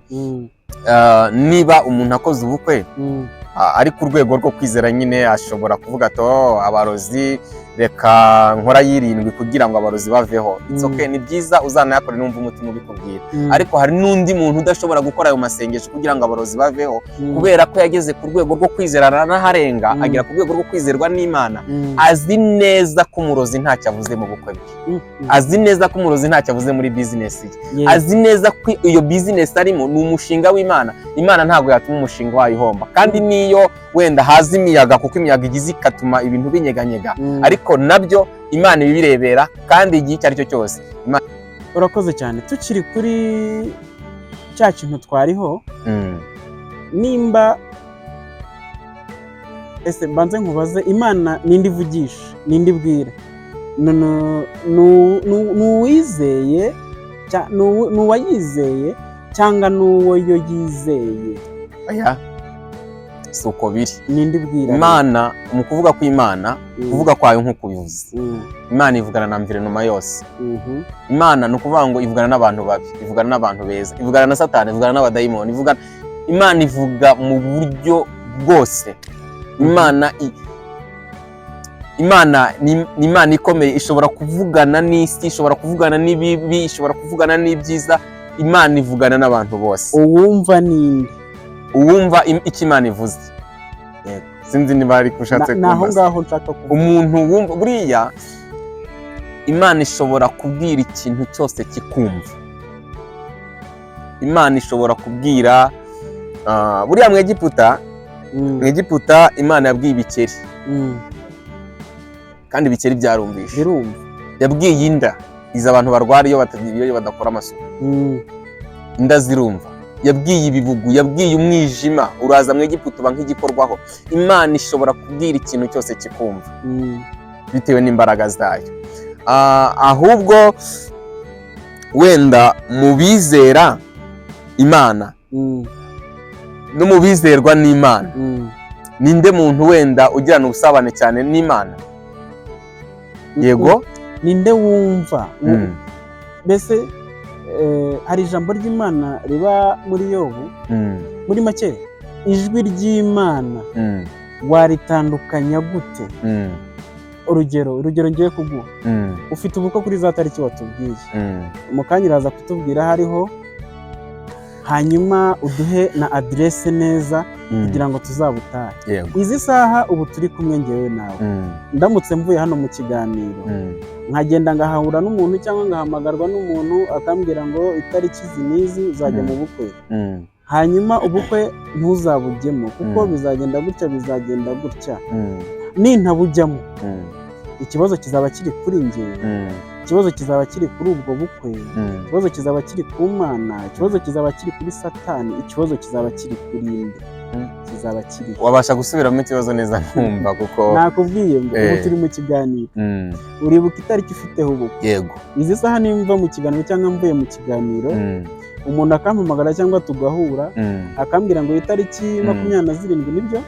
S1: niba umuntu akoze ubukwe, ari ku rwego rwo kwizera nyine, ashobora kuvuga ati: "Oh, abarozi, reka nkora yirindwi kugira ngo abarozi baveho." It's okay, ni byiza, uzanayakore numva umutima ubikubwira. Ariko hari n'undi muntu udashobora gukora ayo masengesho kugira ngo abarozi baveho, kubera ko yageze ku rwego rwo kwizerana n'aharenga, agera ku rwego rwo kwizerwa n'Imana. Azi neza ko umurozi ntacyo avuze mu bukwe bwe, azi neza ko umurozi ntacyo avuze muri bizinesi ye, azi neza ko iyo bizinesi arimo ni umushinga w'Imana. Imana ntabwo yatuma umushinga wayo uhomba. Kandi n'iyo wenda haza imiyaga, kuko imiyaga igize ikatuma ibintu binyeganyega, ariko nabyo Imana ibibirebera, kandi igihe icyo ari cyo cyose Imana.
S2: Urakoze cyane. Tukiri kuri cya kintu twariho, nimba ese mbanze nkubaze: Imana ninde ivugisha, ninde ibwira? Ni uwizeye, ni uwayizeye cyangwa ni uwo yo yizeye?
S1: Oya, si uko biri.
S2: Ninde ibwira?
S1: Imana, mu kuvuga kw'Imana, kuvuga kwayo nk'uko ubivuze, Imana ivugana na environnement yose. Imana, ni ukuvuga ngo ivugana n'abantu babi, ivugana n'abantu beza, ivugana na Satani, ivugana n'abadayimoni, ivugana. Imana ivuga mu buryo bwose. Imana ni Imana ikomeye, ishobora kuvugana n'isi, ishobora kuvugana n'ibibi, ishobora kuvugana n'ibyiza. Imana ivugana n'abantu bose.
S2: Uwumva ninde?
S1: Uwumva icyo Imana ivuze.
S2: Yego.
S1: Sinzi niba ariko ushatse
S2: Ni aho
S1: kumbaza.
S2: ngaho nshaka kuvuga.
S1: Umuntu wumva, buriya Imana ishobora kubwira ikintu cyose kikumva. Imana ishobora kubwira, buriya mu Egiputa, mu Egiputa Imana yabwiye ibikeri, kandi ibikeri byarumvishe.
S2: Birumva.
S1: Yabwiye inda izi abantu barwara iyo badakora amasuku, inda zirumva. Yabwiye ibibugu, yabwiye umwijima uraza mu Egiputa uba nk'igikorwaho. Imana ishobora kubwira ikintu cyose kikumva, bitewe n'imbaraga zayo. Ahubwo wenda mu bizera Imana no mu bizerwa n'Imana, ninde muntu wenda ugirana ubusabane cyane n'Imana? Yego.
S2: Ninde wumva? Mbese hari ijambo ry'Imana riba muri Yobu. Muri make, ijwi ry'Imana waritandukanya gute? Urugero ngiye kuguha: ufite ubukwe kuri za tariki watubwiye, mu kanya uraza kutubwira hariho, hanyuma uduhe na aderese neza kugira ngo tuzabutahe. Izi saha ubu turi kumwe ngewe nawe, ndamutse mvuye hano mu kiganiro, nkagenda ngahahura n'umuntu cyangwa ngahamagarwa n'umuntu akambwira ngo itariki izi n'izi uzajya mu bukwe, hanyuma ubukwe ntuzabujyemo kuko bizagenda gutya, bizagenda gutya, nintabujyamo, Ikibazo kizaba kiri kuri njye, ikibazo kizaba kiri kuri ubwo bukwe, ikibazo kizaba kiri ku Mana, ikibazo kizaba kiri kuri Satani, ikibazo kizaba kiri kuri nde? Kizaba kiri
S1: Wabasha gusubiramo ikibazo neza nkumva, kuko
S2: Nakubwiye ngo ubu turi mu kiganiro, uribuka itariki ufiteho ubukwe?
S1: Yego.
S2: Izi saha nimva mu kiganiro cyangwa mvuye mu kiganiro, umuntu akampamagara cyangwa tugahura, akambwira ngo itariki 27, nibyo,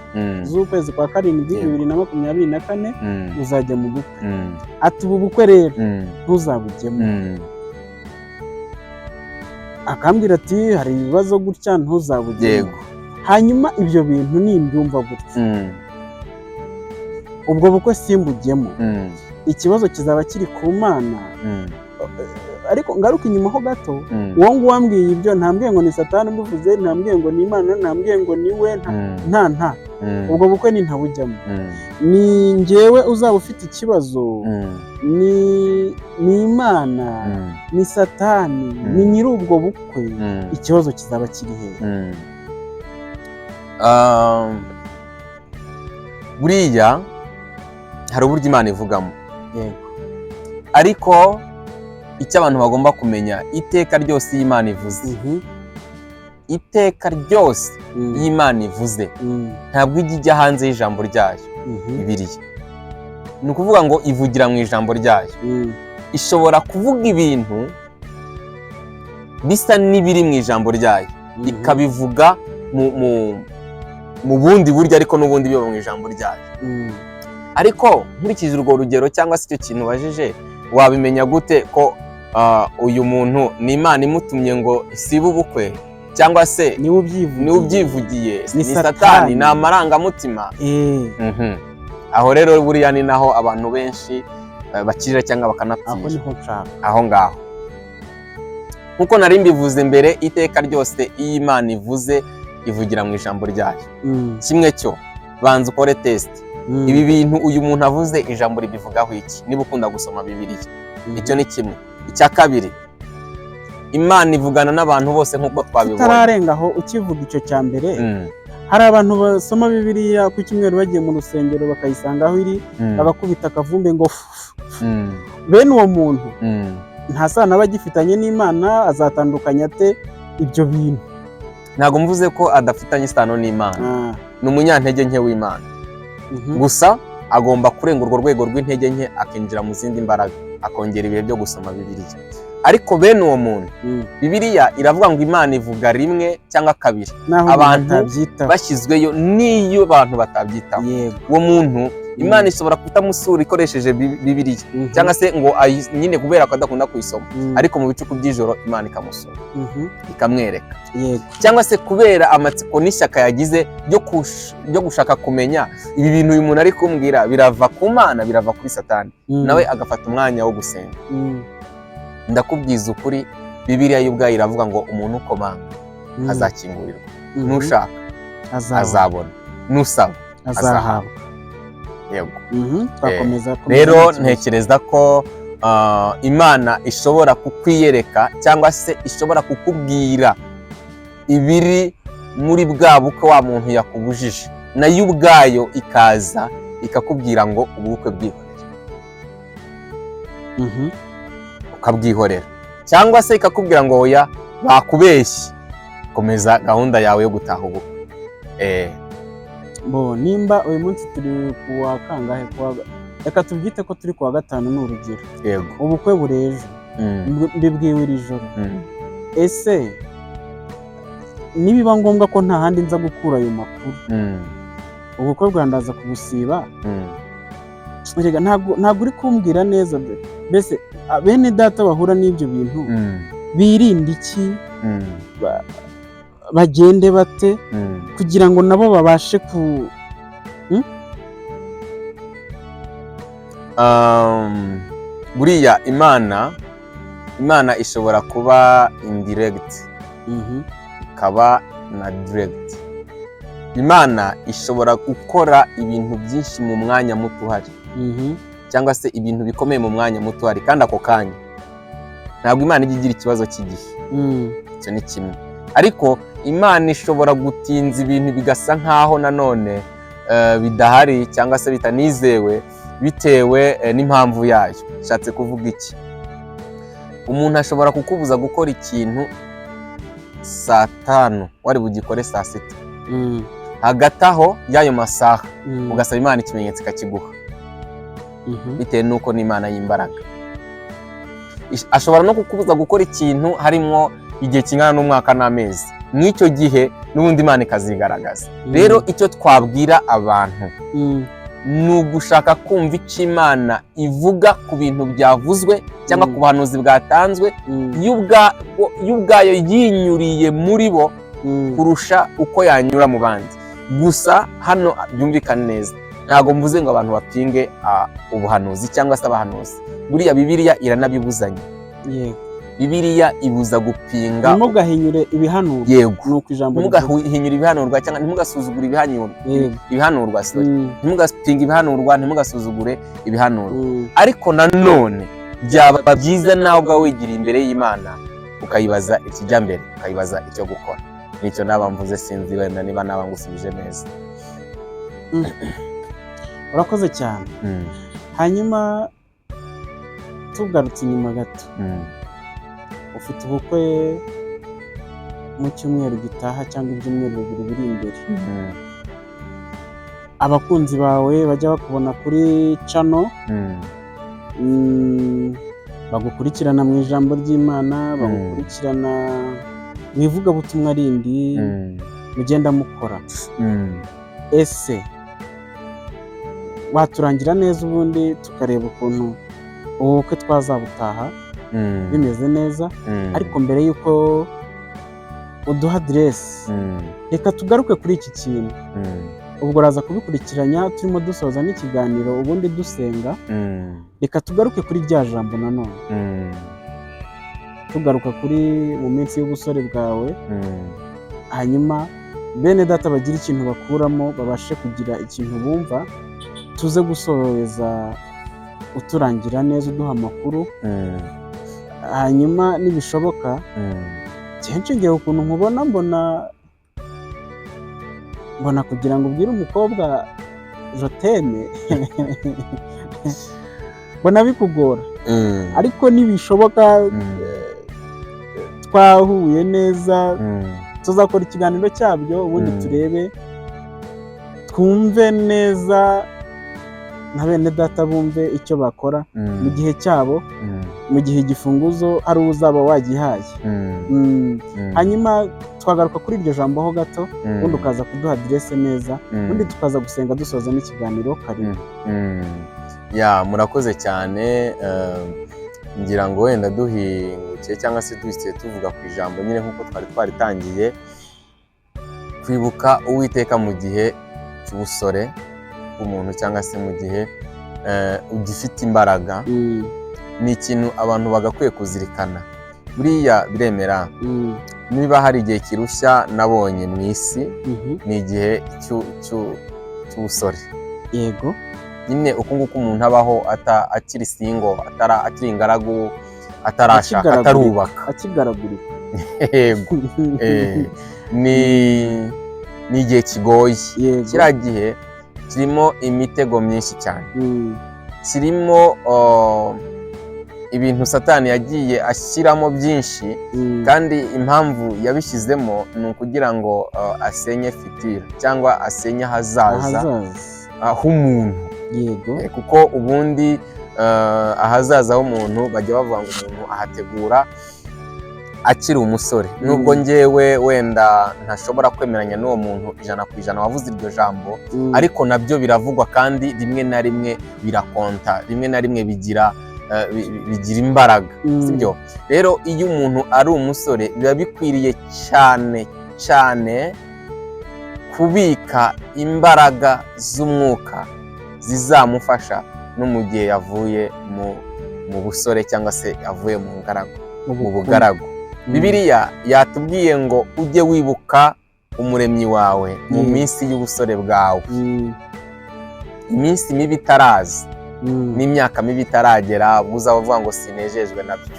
S2: z'ukwezi kwa karindwi 2024 uzajya mu bukwe. Ati ubu bukwe rero ntuzabujyemo. Akambwira ati hari ibibazo gutya, ntuzabujyemo. Hanyuma ibyo bintu nimbyumva gutya, ubwo bukwe simbujyemo, ikibazo kizaba kiri ku Mana? Ariko ngaruka inyuma ho gato, uwo nguwo wambwiye ibyo ntambwiye ngo ni Satani ubivuze, ntambwiye ngo ni Imana, ntambwiye ngo ni we, nta nta ubwo bukwe ni ntabujyamo, ni njyewe uzaba ufite ikibazo, ni Imana, ni Satani, ni nyiri ubwo bukwe? Ikibazo kizaba kiri hehe?
S1: Buriya hari uburyo Imana ivugamo, ariko icyo abantu bagomba kumenya, iteka ryose iyo Imana ivuze, iteka ryose iyo Imana ivuze, ntabwo ijya ijya hanze y'ijambo ryayo, Bibiliya. Ni ukuvuga ngo ivugira mu ijambo ryayo. Ishobora kuvuga ibintu bisa n'ibiri mu ijambo ryayo, ikabivuga mu bundi buryo, ariko n'ubundi biba mu ijambo ryayo. Ariko nkurikije urwo rugero cyangwa se icyo kintu ubajije, wabimenya gute ko uyu muntu ni Imana imutumye ngo sibe ubukwe, cyangwa se
S2: niwe ubyivugiye?
S1: Niwe ubyivugiye,
S2: Ni
S1: ni
S2: Satani.
S1: Satani, ni amarangamutima? Aho rero buriya ni naho abantu benshi bakirira cyangwa
S2: Aho
S1: bakanapfira.
S2: niho nshaka.
S1: Aho ngaho, nkuko nari mbivuze mbere, iteka ryose iyo Imana ivuze, ivugira mu ijambo ryayo. Kimwe cyo banza ukore test: ibi bintu uyu muntu avuze, ijambo ribivugaho iki? Niba ukunda gusoma Bibiliya. Icyo ni kimwe. Icya kabiri, Imana ivugana n'abantu bose nk'uko twabibonye.
S2: Tutararenga aho, ukivuga icyo cya mbere, hari abantu basoma Bibiliya ku cyumweru, bagiye mu rusengero bakayisanga aho iri, bagakubita akavumbi ngo fu. Bene uwo muntu nta sano aba agifitanye n'Imana. Azatandukanya ate ibyo bintu?
S1: Ntabwo mvuze ko adafitanye isano n'Imana. Ni umunyantege nke w'Imana. Gusa agomba kurenga urwo rwego rw'intege nke, akinjira mu zindi mbaraga, akongera ibihe byo gusoma Bibiliya. Ariko bene uwo muntu, Bibiliya iravuga ngo Imana ivuga rimwe cyangwa kabiri
S2: Naho umuntu
S1: abantu
S2: atabyitaho.
S1: bashyizweyo, n'iyo abantu batabyitaho. Uwo muntu Imana ishobora kutamusura ikoresheje Bibiliya, cyangwa se ngo nyine kubera ko adakunda kuyisoma, ariko mu bicuku by'ijoro Imana ikamusura, ikamwereka, cyangwa se kubera amatsiko n'ishyaka yagize ryo gushaka kumenya ibi bintu uyu muntu ari kumbwira, birava ku Mana, birava kuri Satani, nawe agafata umwanya wo gusenga. Ndakubwiza ukuri, Bibiliya yo ubwayo iravuga ngo umuntu ukomanga azakingurirwa, nushaka
S2: Azabona.
S1: azabona, nusaba
S2: azahabwa.
S1: Yego.
S2: Twakomeza komeza
S1: Rero
S2: n'ikibazo.
S1: ntekereza ko Imana ishobora kukwiyereka cyangwa se ishobora kukubwira ibiri muri bwa bukwe wa muntu yakubujije, nayo ubwayo ikaza ikakubwira ngo ubukwe bwihorere, ukabwihorera, cyangwa se ikakubwira ngo oya, bakubeshye, komeza gahunda yawe yo gutaha ubukwe.
S2: Bo nimba uyu munsi turi ku wa kangahe? Reka tubyite ko turi ku wa gatanu, ni urugero. Ubukwe burejo, mbibwiwe iri joro. Ese nibiba ngombwa ko nta handi nza gukura ayo makuru, ubukwe bwa ndaza kubusiba? Erega ntabwo uri kumbwira neza. Mbese bene data bahura n'ibyo bintu birinda iki? Bagende bate kugira ngo nabo babashe ku
S1: Buriya Imana ishobora kuba indirect, ikaba na direct. Imana ishobora gukora ibintu byinshi mu mwanya muto uhari, cyangwa se ibintu bikomeye mu mwanya muto uhari, kandi ako kanya. Ntabwo Imana ijya igira ikibazo cy'igihe. Icyo ni kimwe. Ariko Imana ishobora gutinza ibintu bigasa nkaho nanone bidahari cyangwa se bitanizewe. Bitewe n'impamvu yayo. Nshatse kuvuga iki? Umuntu ashobora kukubuza gukora ikintu saa 5, wari bugikore saa 6. Hagati aho y'ayo masaha, ugasaba Imana ikimenyetso, ikakiguha, bitewe n'uko n'Imana y'imbaraga. Ashobora no kukubuza gukora ikintu harimo igihe kingana n'umwaka n'amezi, mw'icyo gihe n'ubundi Imana ikazigaragaza. Rero icyo twabwira abantu ni ugushaka kumva icyo Imana ivuga ku bintu byavuzwe cyangwa ku buhanuzi bwatanzwe, yo ubwayo yinyuriye muri bo, kurusha uko yanyura mu bandi. Gusa hano byumvikane neza, ntabwo mvuze ngo abantu bapinge ubuhanuzi cyangwa se abahanuzi. Buriya Bibiliya iranabibuzanya. Bibiliya ibuza gupinga.
S2: Ntimugahinyure ibihanurwa.
S1: Yego.
S2: Ni uko ijambo rivuga.
S1: Ntimugahinyure ibihanurwa cyangwa ntimugasuzugure ibihanurwa. Ibihanurwa, sorry. Ntimugapinge ibihanurwa, ntimugasuzugure ibihanurwa. Ariko nanone byaba byiza nawe ubwawe wigiriye imbere y'Imana, ukayibaza ikijya mbere, ukayibaza icyo gukora. Nicyo naba mvuze. Sinzi wenda niba naba ngusubije neza.
S2: Urakoze cyane. Hanyuma tugarutse inyuma gato, ufite ubukwe mu cyumweru gitaha cyangwa ibyumweru 2 biri imbere. Abakunzi bawe bajya bakubona kuri channel, bagukurikirana mu ijambo ry'Imana, bagukurikirana mu ivugabutumwa rindi mugenda mukora, ese waturangira neza, ubundi tukareba ukuntu ubu bukwe twazabutaha bimeze neza? Ariko mbere y'uko uduha aderesi, reka tugaruke kuri iki kintu. Ubwo uraza kubikurikiranya turimo dusoza n'ikiganiro, ubundi dusenga. Reka tugaruke kuri rya jambo nanone, tugaruka kuri mu minsi y'ubusore bwawe, hanyuma bene data bagira ikintu bakuramo, babashe kugira ikintu bumva, tuze gusoreza uturangira neza, uduha amakuru. Hanyuma nibishoboka, kenshi ngewe ukuntu nkubona, mbona kugira ngo ubwire umukobwa "je t'aime", mbona bikugora. Ariko nibishoboka, twahuye neza, tuzakora ikiganiro cyabyo, ubundi turebe, twumve neza nka bene data bumve icyo bakora mu gihe cyabo, mu gihe igifunguzo ari uwo uzaba wagihaye. Hanyuma twagaruka kuri iryo jambo ho gato, ubundi ukaza kuduha aderese neza, ubundi tukaza gusenga dusoza n'ikiganiro. Karibu.
S1: Ya, murakoze cyane. Ngira ngo wenda duhingukiye cyangwa se duhise tuvuga ku ijambo nyine nk'uko twari twaritangiye, kwibuka Uwiteka mu gihe cy'ubusore bw'umuntu cyangwa se mu gihe ugifite imbaraga, ni ikintu abantu bagakwiye kuzirikana. Buriya biremera, niba hari igihe kirushya nabonye mu isi, ni igihe cy'ubusore. Nyine uku nguku umuntu abaho akiri single, akiri ingaragu, atarashaka,
S2: Akigaragurika.
S1: atarubaka.
S2: Akigaragurika.
S1: Yego. Ni igihe kigoye. Kiriya gihe kirimo imitego myinshi cyane, kirimo ibintu Satani yagiye ashyiramo byinshi, kandi impamvu yabishyizemo ni ukugira ngo asenye future cyangwa asenye ahazaza
S2: ahazaza
S1: h'umuntu. Kuko ubundi ahazaza h'umuntu bajya bavuga ngo umuntu ahategura akiri umusore. Nubwo njyewe wenda ntashobora kwemeranya n'uwo muntu 100% wavuze iryo jambo, ariko nabyo biravugwa, kandi rimwe na rimwe birakonta, rimwe na rimwe bigira imbaraga. Sibyo? Rero iyo umuntu ari umusore, biba bikwiriye cyane cyane kubika imbaraga z'umwuka zizamufasha no mu gihe yavuye mu busore cyangwa se yavuye mu ngaragu, mu bugaragu. Bibiliya yatubwiye ngo ujye wibuka Umuremyi wawe mu minsi y'ubusore bwawe, iminsi mibi itaraza, n'imyaka mibi itaragera, ubwo uzaba uvuga ngo sinejejwe nabyo.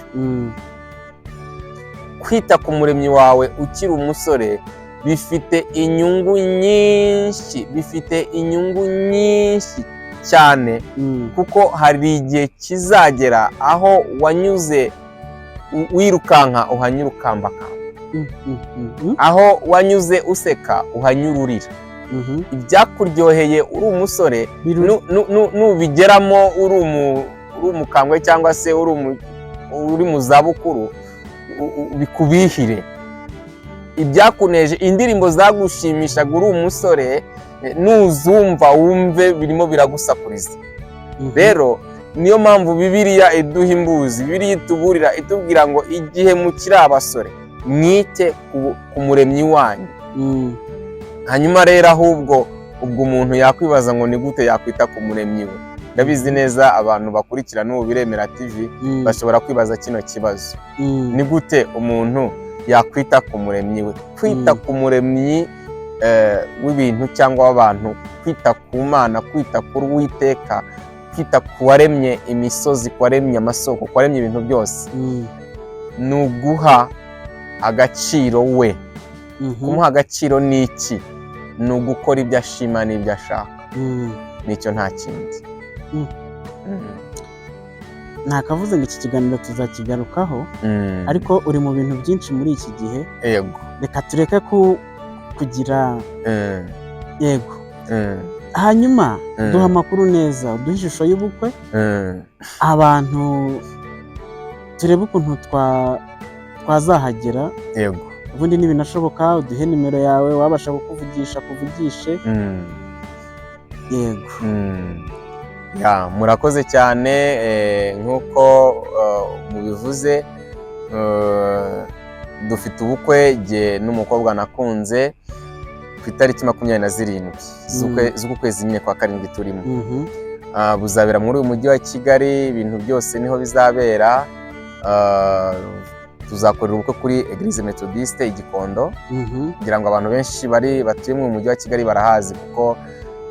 S1: Kwita ku Muremyi wawe ukiri umusore bifite inyungu nyinshi, bifite inyungu nyinshi. cyane, kuko hari igihe kizagera aho wanyuze wirukanka uhanyura ukambakamba, aho wanyuze useka uhanyura urira. Ibyakuryoheye uri umusore nubigeramo uri umukambwe cyangwa se uri mu zabukuru, bikubihire. Ibyakuneje, indirimbo zagushimishaga uri umusore, nuzumva wumve birimo biragusakuriza. Rero niyo mpamvu Bibiliya iduha imbuzi, Bibiliya ituburira, itubwira ngo igihe mukiri abasore mwite ku muremyi wanyu. Hanyuma rero ahubwo ubwo umuntu yakwibaza ngo ni gute yakwita ku muremyi we? Ndabizi neza abantu bakurikira n'ubu Biremera TV bashobora kwibaza kino kibazo: ni gute umuntu yakwita ku muremyi we? Kwita ku muremyi w'ibintu cyangwa w'abantu, kwita ku Mana, kwita kuri Uwiteka, kwita ku waremye imisozi, ku waremye amasoko, ku waremye ibintu byose, ni uguha agaciro we. Kumuha agaciro ni iki? Ni ugukora ibyo ashima n'ibyo ashaka. Nicyo, nta kindi.
S2: Ntakavuze ngo iki kiganiro tuzakigarukaho, ariko uri mu bintu byinshi muri iki gihe.
S1: Yego.
S2: Reka tureke kugira, yego. Hanyuma duha amakuru neza, uduhe ishusho y'ubukwe, abantu turebe ukuntu twazahagera. Ubundi nibinashoboka uduhe nimero yawe, wabasha kukuvugisha kuvugishe. Yego.
S1: Ya, murakoze cyane. Nk'uko mubivuze, dufite ubukwe jye n'umukobwa nakunze ku itariki 27 z'uku kwezi nyine kwa karindwi turimo. Buzabera muri uyu mujyi wa Kigali, ibintu byose niho bizabera. Tuzakorera ubukwe kuri Eglise Methodiste i Gikondo, kugira ngo abantu benshi bari batuye mu mujyi wa Kigali barahazi, kuko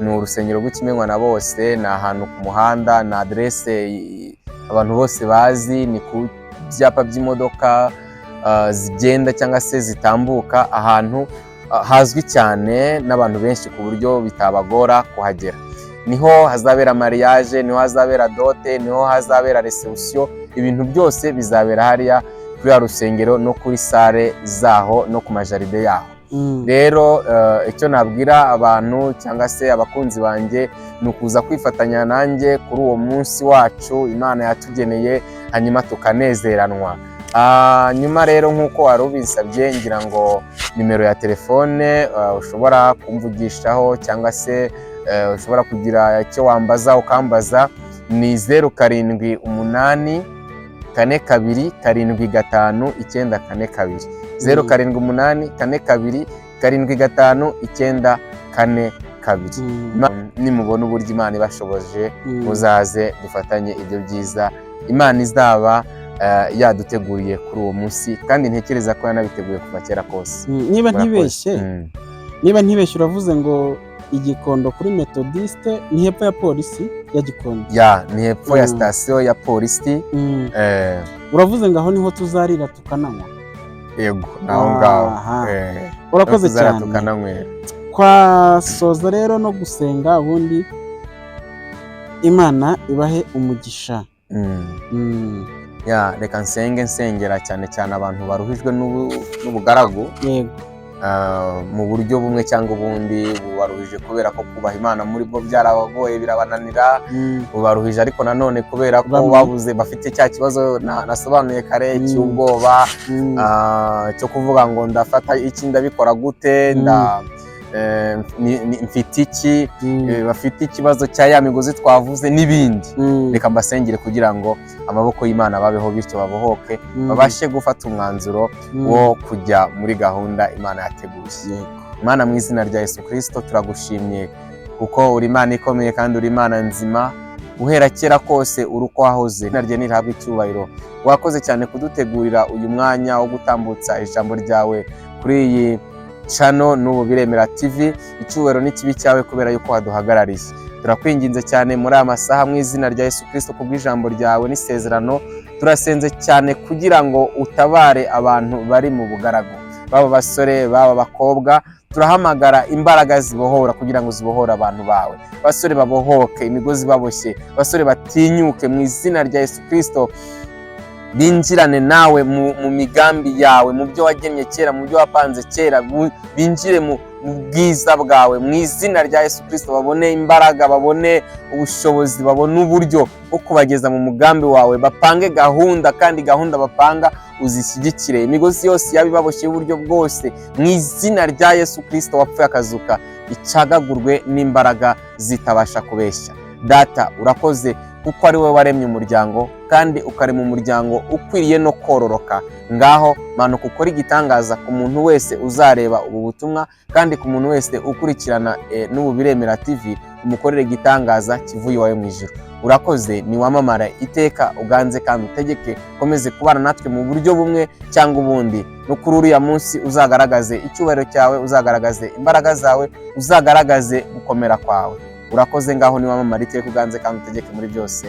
S1: ni urusengero rw'ikimenywa na bose, ni ahantu ku muhanda, ni aderese abantu bose bazi, ni ku byapa by'imodoka zigenda cyangwa se zitambuka, ahantu hazwi cyane n'abantu benshi ku buryo bitabagora kuhagera. Niho hazabera mariage, niho hazabera dote, niho hazabera reception, ibintu byose bizabera hariya kuri ya rusengero no kuri salle zaho no ku majaride yaho. Rero icyo nabwira abantu cyangwa se abakunzi banjye ni ukuza kwifatanya nanjye kuri uwo munsi wacu Imana yatugeneye, hanyuma tukanezeranwa. Nyuma rero, nk'uko wari ubinsabye, ngira ngo nimero ya telefone ushobora kumvugishaho cyangwa se ushobora kugira icyo wambaza ukambaza ni 0784275942, 0784275942. Nimubona uburyo Imana ibashoboje, muzaze dufatanye ibyo byiza Imana izaba yaduteguriye kuri uwo munsi, kandi ntekereza ko yanabiteguye kuva kera kose.
S2: Niba
S1: Murakoze.
S2: ntibeshye, niba ntibeshye, uravuze ngo Igikondo kuri Methodiste, ni hepfo ya polisi ya Gikondo?
S1: Ya, ni hepfo ya sitasiyo ya polisi.
S2: Uravuze ngo aho niho tuzarira tukananywa?
S1: Yego, ni aho ngaho.
S2: Urakoze
S1: tuzarira
S2: cyane.
S1: Tukananywera.
S2: Twasoza rero no gusenga, ubundi Imana ibahe umugisha.
S1: Ya, reka nsenge, nsengera cyane cyane abantu baruhijwe n'ubugaragu mu buryo bumwe cyangwa ubundi bubaruhije kubera ko kubaha Imana muri bwo byarabagoye, birabananira. Bubaruhije ariko nanone kubera ko
S2: Bamwe.
S1: babuze, bafite cya kibazo nasobanuye kare cy'ubwoba, cyo kuvuga ngo ndafata iki, ndabikora gute, mfite iki, bafite ikibazo cya ya migozi twavuze n'ibindi. Reka mbasengere kugira ngo amaboko y'Imana babeho, bityo babohoke, babashe gufata umwanzuro wo kujya muri gahunda Imana yateguye. Imana, mu izina rya Yesu Kirisito, turagushimye kuko uri Imana ikomeye kandi uri Imana nzima. Guhera kera kose uri uko wahoze, izina rye nirihabwe icyubahiro. Wakoze cyane kudutegurira uyu mwanya wo gutambutsa ijambo ryawe kuri iyi channel n'ubu Biremera TV. Icyubahiro n'ikibi cyawe kubera yuko waduhagarariye. Turakwinginze cyane muri aya masaha, mu izina rya Yesu Kirisito, kubw'ijambo ryawe n'isezerano, turasenze cyane kugira ngo utabare abantu bari mu bugaragu, baba abasore, baba abakobwa. Turahamagara imbaraga zibohora kugira ngo zibohore abantu bawe. Abasore babohoke imigozi baboshye, abasore batinyuke mu izina rya Yesu Kristo, binjirane nawe mu migambi yawe, mu byo wagennye kera, mu byo wapanze kera, binjire mu bwiza bwawe mu izina rya Yesu Kristo, babone imbaraga, babone ubushobozi, babone uburyo bwo kubageza mu mugambi wawe, bapange gahunda kandi gahunda bapanga uzishyigikire. Imigozi yose yaba ibaboshye y'uburyo bwose mu izina rya Yesu Kristo wapfuye akazuka, icagagurwe n'imbaraga zitabasha kubeshya. Data, urakoze kuko ari wowe waremye umuryango kandi ukarema umuryango ukwiriye no kororoka. Ngaho manuka ukore igitangaza ku muntu wese uzareba ubu butumwa, kandi ku muntu wese ukurikirana n'ubu Biremera TV, umukorere igitangaza kivuye iwawe mu ijuru. Urakoze, niwamamara iteka, uganze kandi utegeke, ukomeze kubana natwe mu buryo bumwe cyangwa ubundi. No kuri uriya munsi uzagaragaze icyubahiro cyawe, uzagaragaze imbaraga zawe, uzagaragaze gukomera kwawe. Urakoze, ngaho niwamamara iteka, uganze kandi utegeke muri byose.